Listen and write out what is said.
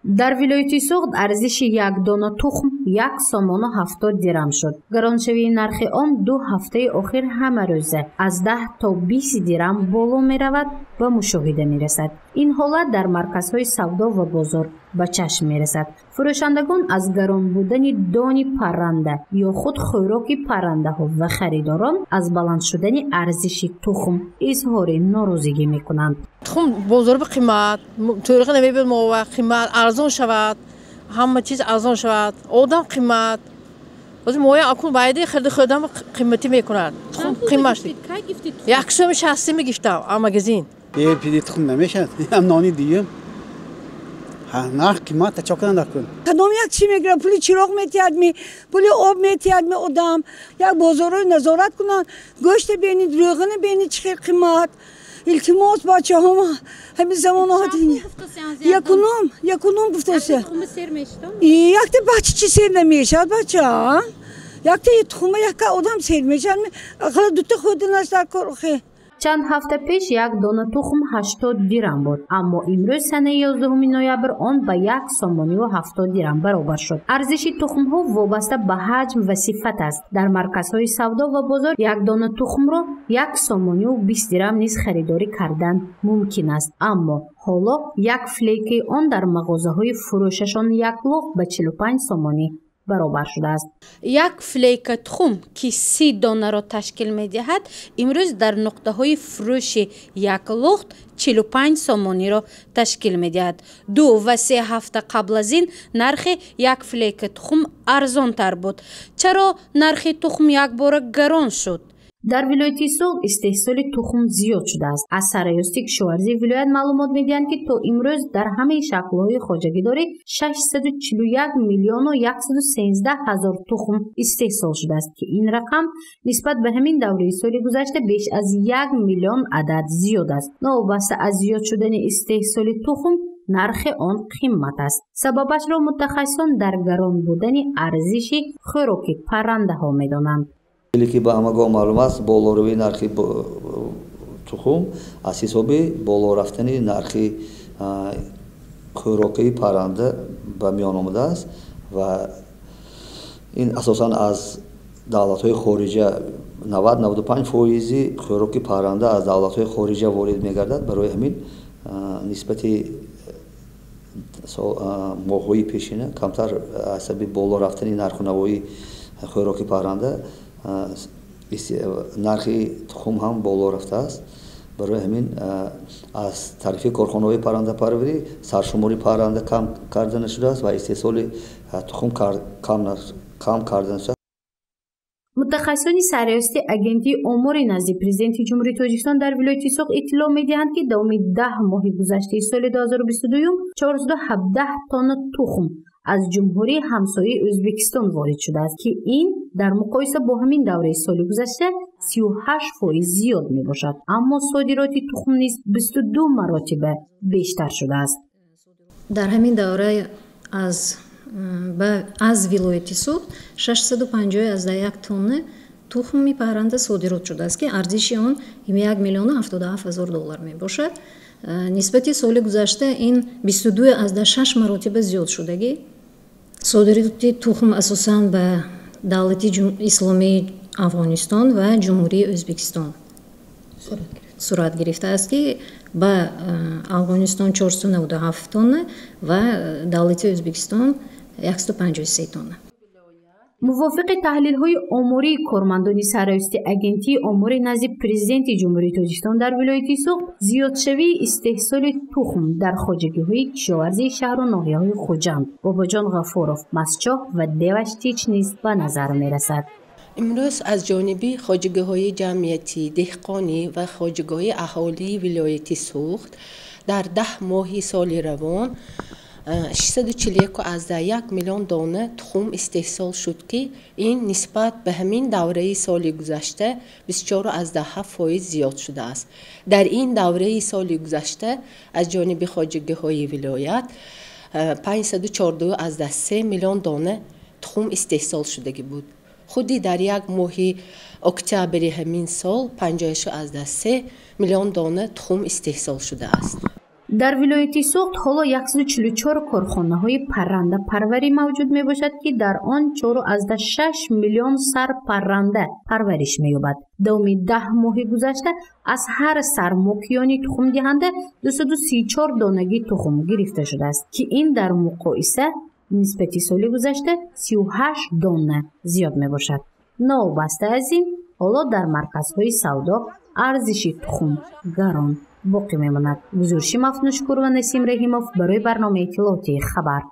Дар вилояти Суғд арзиши як дона тухм 1 сомону 70 дирам шуд. Гароншавии нархи он 2 ҳафтаи охир ҳама рӯза аз 10 то 20 дирам боло меравад, ба мушоҳида мерасад. Ин ҳолат дар марказҳои савдо ва бозор ба чашм мерасад. Фурӯшандагон аз гарон будани дони парранда ё худ хӯроки паррандаҳо ва харидорон аз баланд шудани арзиши тухм изҳори норозигӣ мекунанд. Тухм бозор қимат, тӯриқа намебиёд мо, қимат. Арзон шавад, ҳама чиз арзон шавад, одам қимат. Ҳозир моя акун байди хирди хӯрдам қиматӣ мекунад. Тухм қимат, 1 сӯми 60 мегифтам а магазин. Пиди тухм намешавад, нони дуюм нарх қимат, чо кунанд акун? Кадом як чӣ мегирад? Пули чироғ метиҳадми, пули об метиҳадми? Одам як бозорҳои назорат кунанд, гӯшта бенид, рӯғана бенид, чӣ хел қимат. Илтимос, бачаҳо, ҳамин замонаҳо якунум якунум гуфтося, якта бача чӣ сер намешавад, бача? Якта тухма яка одам сер мешавад, ақала дута хӯрданаш дар кор охе. Чанд ҳафта пеш як дона тухм 80 дирам буд, аммо имрӯз, санаи 11 ноябр, он ба 1 сомониву 70 дирам баробар шуд. Арзиши тухмҳо вобаста ба ҳаҷм ва сифат аст. Дар марказҳои савдо ва бозор як дона тухмро 1 сомониву 20 дирам низ харидорӣ кардан мумкин аст, аммо ҳоло як флейкаи он дар мағозаҳои фурӯшашон як луғ ба 45 сомонӣ баробар шудааст. Як флейка тухм, ки 30 донаро ташкил медиҳад, имрӯз дар нуқтаҳои фурӯши як лухт 45 сомониро ташкил медиҳад. 2 ва 3 ҳафта қабл аз ин нархи як флейка тухм арзонтар буд. Чаро нархи тухм якбора гарон шуд? Дар вилояти Суғд истеҳсоли тухм зиёд шудааст. Аз Сарраёсати кишоварзии вилоят маълумот медиҳанд, ки то имрӯз дар ҳамаи шаклҳои хоҷагидорӣ 641 миллиону 113 ҳазор тухм истеҳсол шудааст, ки ин рақам нисбат ба ҳамин давраи соли гузашта беш аз 1 миллион адад зиёд аст. Новобаста аз зиёд шудани истеҳсоли тухм, нархи он қимат аст. Сабабашро мутахассисон дар гарон будани арзиши хӯроки паррандаҳо медонанд. Ки ба ҳамагон маълум аст, болоравии нархи тухм аз ҳисоби боло рафтани нархи хӯрокии парранда ба миён омадааст ва ин асосан аз давлатҳои хориҷа, 90-95 фоизи хӯроки парранда аз давлатҳои хориҷа ворид мегардад. Барои ҳамин нисбати моҳҳои пешина камтар аз сабаби боло рафтани нарху навои хӯроки парранда нархи тухм ҳам боло рафтааст. Барои ҳамин аз тарафи корхонаҳои паррандапарварӣ саршумори парранда кам карда нашудааст ва истеҳсоли тухм кам карда нашудааст. Мутахассисони Сарраёсати Агентии омори назди Президенти Ҷумҳурии Тоҷикистон дар вилояти Суғд иттилоъ медиҳанд, ки давоми 10 моҳи гузаштаи соли 2022 417 тонна тухм аз ҷумҳурии ҳамсояи Ӯзбекистон ворид шудааст, ки ин дар муқоиса бо ҳамин давраи соли гузашта 38% зиёд мебошад. Аммо содироти тухм низ 22 маротиба бештар шудааст. Дар ҳамин давра аз вилояти Суғд 651 тонна тухми парранда содирот шудааст, ки арзиши он 1 миллиону 77 ҳазор доллар мебошад. Нисбати соли гузашта ин 22,6 маротиба зиёд шудагӣ. Содироти тухм асосан ба Давлати Исломии Афғонистон ва Ҷумҳурии Ӯзбекистон сурат гирифтааст, ки ба Афғонистон 497 тонна ва Давлати Ӯзбекистон 153 тонна. Мувофиқи таҳлилҳои омории кормандони Сарраёсати Агентии омори назди Президенти Ҷумҳурии Тоҷикистон дар вилояти Суғд, зиёдшавии истеҳсоли тухм дар хоҷагиҳои кишоварзии шаҳру ноҳияҳои Хуҷанд, Бобоҷон Ғафуров, Мастчоҳ ва Деваштич низ ба назар мерасад. Имрӯз аз ҷониби хоҷагиҳои ҷамъиятӣ, деҳқонӣ ва хоҷагиҳои аҳолии вилояти Суғд дар 10 моҳи соли равон 641,1 миллион дона тухм истеҳсол шуд, ки ин нисбат ба ҳамин давраи соли гузашта 24,7% зиёд шудааст. Дар ин давраи соли гузашта аз ҷониби хоҷагиҳои вилоят 514,3 миллион дона тухм истеҳсол шудагӣ буд. Худи дар як моҳи октябри ҳамин сол 56,3 миллион дона тухм истеҳсол шудааст. Дар вилояти Суғд ҳоло 144 корхонаҳои паррандапарварӣ мавҷуд мебошад, ки дар он 4,6 миллион сар парранда парвариш меёбад. Давоми 10 моҳи гузашта аз ҳар сар мокиёни тухмдиҳанда 234 донагӣ тухм гирифта шудааст, ки ин дар муқоиса нисбати соли гузашта 38 дона зиёд мебошад. Новобаста аз ин, ҳоло дар марказҳои савдо арзиши тухм гарон боқӣ мемонад. Гузориши Мафнушкур ва Насим Раҳимов барои барномаи иттилоотии «Хабар».